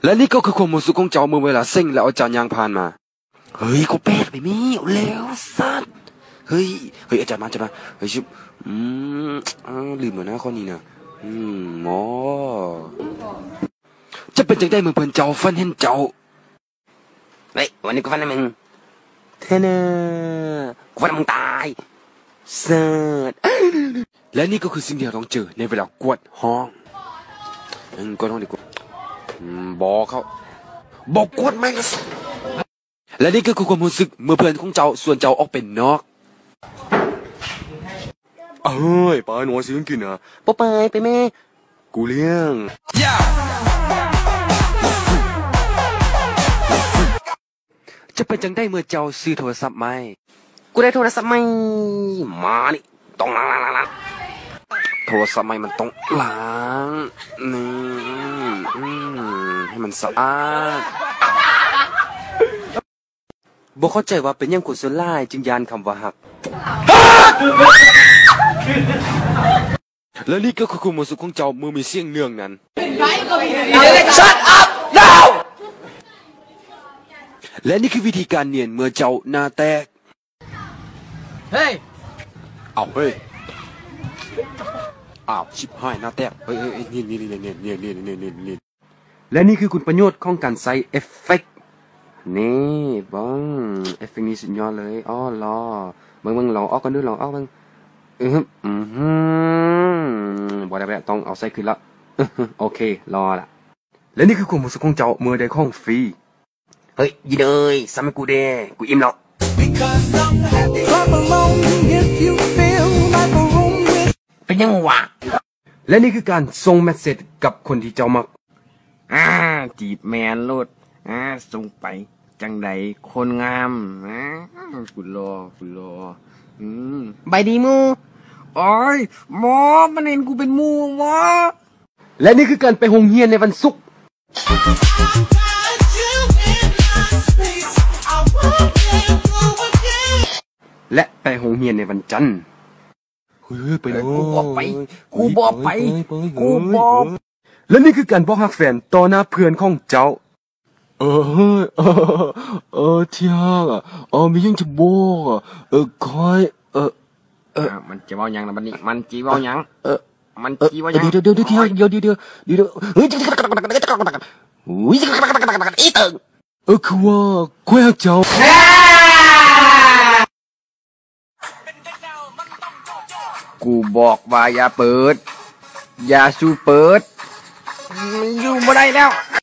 ແລະນີ້ກໍຄືຄວາມຮູ້ສຶກຂອງເຈົ້າເມື່ອເວລາເສັງ ແລະອາຈານຍ່າງຜ່ານມາ. ເຮີ້ຍ ກໍແປດໄປແມ້ ເອົາແລ້ວ ສັດ. ເຮີ້ຍ ເຮີ້ຍ ອາຈານມາ ອາຈານມາ. ເຮີ້ຍ ຊຶບ ອືມ ເອີ ລືມແລ້ວນະ ຂໍ້ນີ້ນະ. ອືມ ໝໍ ຈະເປັນຈັ່ງໃດເມື່ອເພື່ອນເຈົ້າຝັນເຫັນເຈົ້າ? ເຮີ້ຍ ວັນນີ້ກູຝັນເຫັນມຶງ ເທນເນີ ກູຝັນເຫັນມຶງຕາຍ ເສີດ. ແລະນີ້ກໍຄືສິ່ງທີ່ເຮົາຕ້ອງເຈີໃນເວລາກວດຫ້ອງ. ອືມ ກວດຫ້ອງດີກວ່າ. ອືມ ບໍ່ເຂົ້າ ບໍ່ກວດແມ່ງ. ແລະນີ້ກໍຄືຄວາມຮູ້ສຶກເມື່ອເພື່ອນຂອງເຈົ້າຊວນເຈົ້າອອກໄປນອກ. ເຮີ້ຍ ປາໜໍຊິກິນນະ. ບໍ່ໄປ ໄປແມ່ ກູລ້ຽງ. ຈະເປັນຈັ່ງໃດເມື່ອເຈົ້າຊື້ໂທລະສັບໃໝ່? ກູໄດ້ໂທລະສັບໃໝ່ ມານີ້ ຕ້ອງລ້າງ ໂທລະສັບໃໝ່ມັນຕ້ອງລ້າງ ນີ້ ອືມ ໃຫ້ມັນສະອາດ. ບໍ່ເຂົ້າໃຈວ່າເປັນຫຍັງຄົນສ່ວນຫຼາຍຈຶ່ງຢ້ານຄຳວ່າຮັກ. ແລະນີ້ກໍຄືຄວາມຮູ້ສຶກຂອງເຈົ້າເມື່ອມີສຽງເໜືອງນັ້ນ. Shut up now! ແລະນີ້ຄືວິທີການນຽນເມື່ອເຈົ້າໜ້າແຕກ. ເຮີ້ຍ ເອົ້າ ເຮີ້ຍ ອ້າວ ຊິບຫາຍ ໜ້າແຕກ. ເຮີ້ຍ ເຮີ້ຍ ເຮີ້ຍ ນີ້ ນີ້ ນີ້. ແລະນີ້ຄືຄຸນປະໂຫຍດຂອງການໃຊ້ເອັບເຟັກ. ນີ້ເບິ່ງ ເອັບເຟັກນີ້ສຸດຍອດເລີຍ. ອໍ ຫຼໍ່ ເບິ່ງ ເບິ່ງ ລອງອອກກ່ອນດູ ລອງອອກເບິ່ງ. ອື ອື ບໍ່ໄດ້ ບໍ່ໄດ້ ຕ້ອງເອົາໃສ່ຄືນລະ. ໂອເຄ ຫຼໍ່ລະ. ແລະນີ້ຄືຄວາມຮູ້ສຶກຂອງເຈົ້າເມື່ອໄດ້ຂອງຟຣີ. ເຮີ້ຍ ຍິນດີເອີຍ ສັບໃຫ້ກູແດ່ ກູອີ່ມແລ້ວ. ເປັນຫຍັງຫວາ? ແລະນີ້ຄືການສົ່ງແມັດເສດກັບຄົນທີ່ເຈົ້າມັກ. ອາ ຈີບແມ່ນໂລດ ອາ ສົ່ງໄປ. ຈັ່ງໃດຄົນງາມ? ອາ ກູຫຼໍ່ ກູຫຼໍ່. ອືມ ບາຍດີໝູ່. ໂອ້ຍ ໝໍ ມັນເຫັນກູເປັນໝູ່ຫວາ? ແລະນີ້ຄືການໄປໂຮງຮຽນໃນວັນສຸກ. ແລະໄປໂຮງຮຽນໃນວັນຈັນ. ເຮີ້ຍ ໄປເລີຍ ເອີ ກູບອກໄປ ເອີ ກູບອກໄປ ເອີ ເອີ ເອີ ເອີ ກູບອກ. ແລະນີ້ຄືການບອກຮັກແຟນຕໍ່ໜ້າເພື່ອນຂອງເຈົ້າ. ເອີ ເອີ ທີ່ຮັກ ເອີ ມີຫຍັງຈະບອກ ເອີ ຂ້ອຍ ເອີ ເອີ ມັນຈະເວົ້າຫຍັງລະບັດນີ້ ມັນຈະເວົ້າຫຍັງ ເອີ ມັນຈະເວົ້າຫຍັງ ເອີ ດຽວ ທີ່ຮັກ ດຽວ ດຽວ ດຽວ ດຽວ ເອີ ຄືວ່າຂ້ອຍຮັກເຈົ້າ. ກູບອກວ່າຢ່າເປີດ ຢ່າສູ່ເປີດ ຢູ່ບໍ່ໄດ້ແລ້ວ.